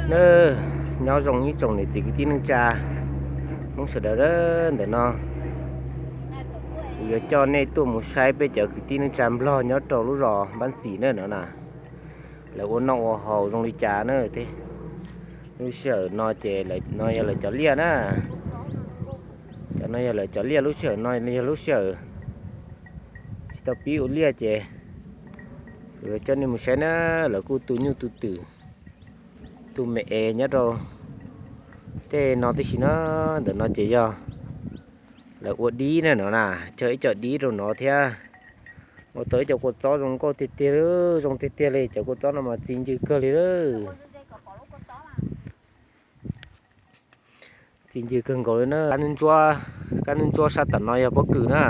Na, nyob zoo ib tsoom niam txiv kwv tij neej tsa Hmoob sawv daws, ntawm no kuv yuav coj nej tuaj mus saib peb cov kwv tij neej tsa Nplog nyob rau lub zos Npab Xis na no na. Lawv ua noj ua haus zoo li cas na. Lub sij hawm no ces no yog lawv cov liaj na. Cov no yog lawv cov liaj, lub sij hawm no yog lub sij hawm tsis tau pib ua liaj ces kuv yuav coj nej mus saib na. Lawv kuj tu nyuj tu twm, tu me es nyob rau tej no tib si na. Ntawm no ces yog lawv ua dib na no na, cog ib co dib rau no thiab. Ua tau ib co kua txob zoo nkauj tiag tiag, zoo tiag tiag li. Cov kua txob no mas txi ncw kawg li lawm. Txi ncw kawg nkaus li na. Kab ntsuab, kab ntsuab sab tom no yog pob kws na.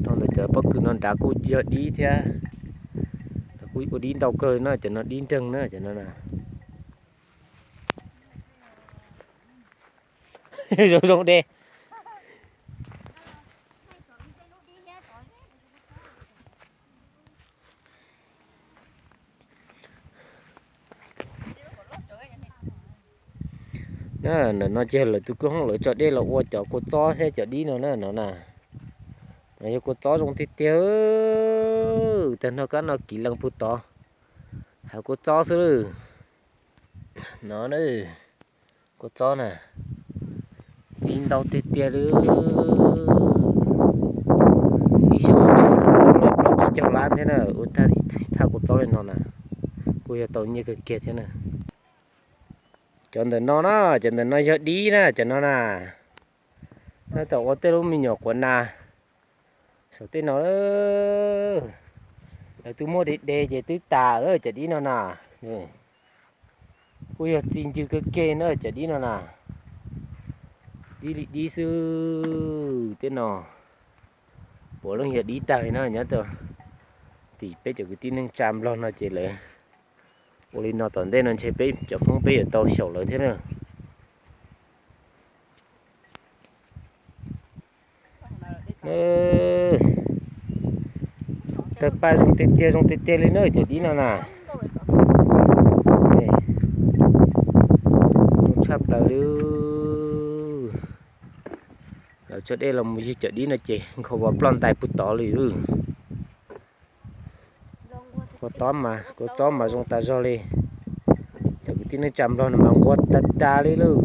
Rau ntawm cov pob kws no nrad kuj yog dib thiab. Kuj ua dib ntau kawg li na, cov no dib nreeg na, cov no na. Zoo zoo de. Ntawm no ces lawv tus kwj hoob lawv tso dej los ua cov kua txob thiab cov dib no na no na. Yog kua txob zoo tiag tiag. Tag nrho kab no kiv lees puag tod, hav kua txob xwb lawm. No na, kua txob na, txi ntau tiag tiag li. Ib xyoos tsis tau plaub tsib caug lab thiab na, ua thaj kua txob li no na, kuj yog tau nyiaj kawg kiag thiab na. Cov ntawm no na, cov ntawm no yog dib na, cov no na. Tab tom ua tej lub me nyuam quav nas saum tej no. Lawv twb muab de de ces twb tas lawm cov dib no na. Kuj yog txi ncw kawg kiag na cov dib no na. Dib li dib xwb tej no. Puav leej yog dib tag li na. Nyob tim peb cov kwv tij neej tsa Nplog no ces lawv ua li no tom ntej no ntshe peb cov Hmoob peb yuav tau xyaum lawv thiab na. Tawg paj zoo tiag tiag, zoo tiag tiag li na cov dib no na. Zoo tshaj plaws li. Lawv tso dej los mus yig cov dib no ces nkhaus vos ploj ntais puag tod li. Kua txob mas, kua txob mas zoo tas zog li. Cov kwv tij neej tsa Nplog no mas nquag tas tas li lawm.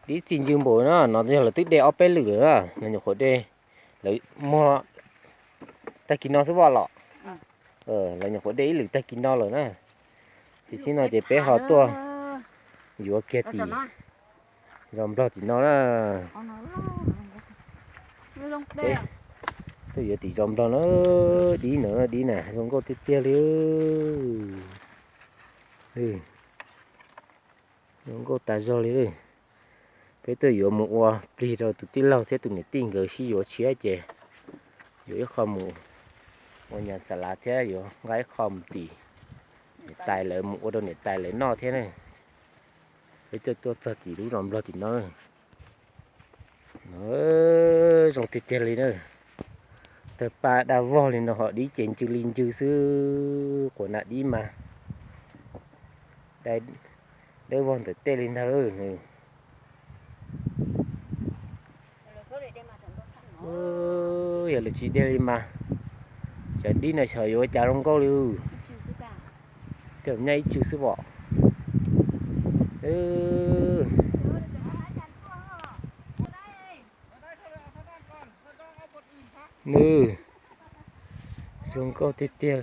Dib txi ncw npaum no, no yog lawv twb de ob peb lwm lawm na, lawv nyuam qhuav de, lawv muag tag kis no xwb los. Lawv nyuam qhuav de ib lwm tag kis no lawm na. Ces txij no ces peb ho tuaj yuav kiag tim zos Nplog tim no na. Peb tuaj yuav tim zos Nplog na, dib na, dib na zoo nkauj tiag tiag li. Zoo nkauj tas zog li. Peb tuaj yuav mus ua plig rau tus tij laug thiab tus niam tij nkawd sib yuav tshiab ces yuav ib qho mus ua nyas xas lav thiab yuav nqa ib qho mus tim niam tais lawv mus ua rau niam tais lawv noj thiab na. Peb tuaj tuaj txog tim lub zos Nplog tim no. Zoo tiag tiag li na. Tawg paj daj vog li no ho dib ces ncw li ncw xwb, quas nas dib mas dai dawb vog ntawm tej li ntag. Yog lawv tsis de li mas, cov dib no xyov yuav ua cas zoo nkauj li. Tej nyaj ib tsw xwb pom. Nws zoo nkauj tiag tiag.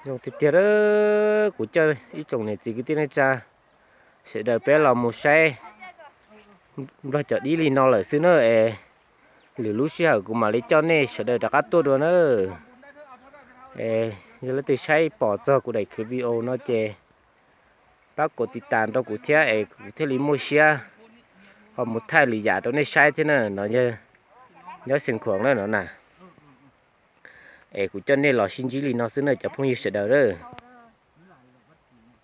Zoo tiag tiag, kuv coj ib tsoom niam txiv kwv tij neej tsa sawv daws peb los mus saib Nplog cov dib li no lawm xwb na es, lwm lub sij hawm kuv mam li coj nej sawv daws rov qab tuaj dua na. Es yog leej twg saib pom txog kuv daim clip video no ces pab kom tiv tas rau kuv thiab es kuv thiaj li muaj siab ho mus thaij lwm yam rau nej saib thiab na. No yog nyob Xeev Khuam na no na. Es kuv coj nej los sib ntsib li no xwb na cov phooj ywg sawv daws na.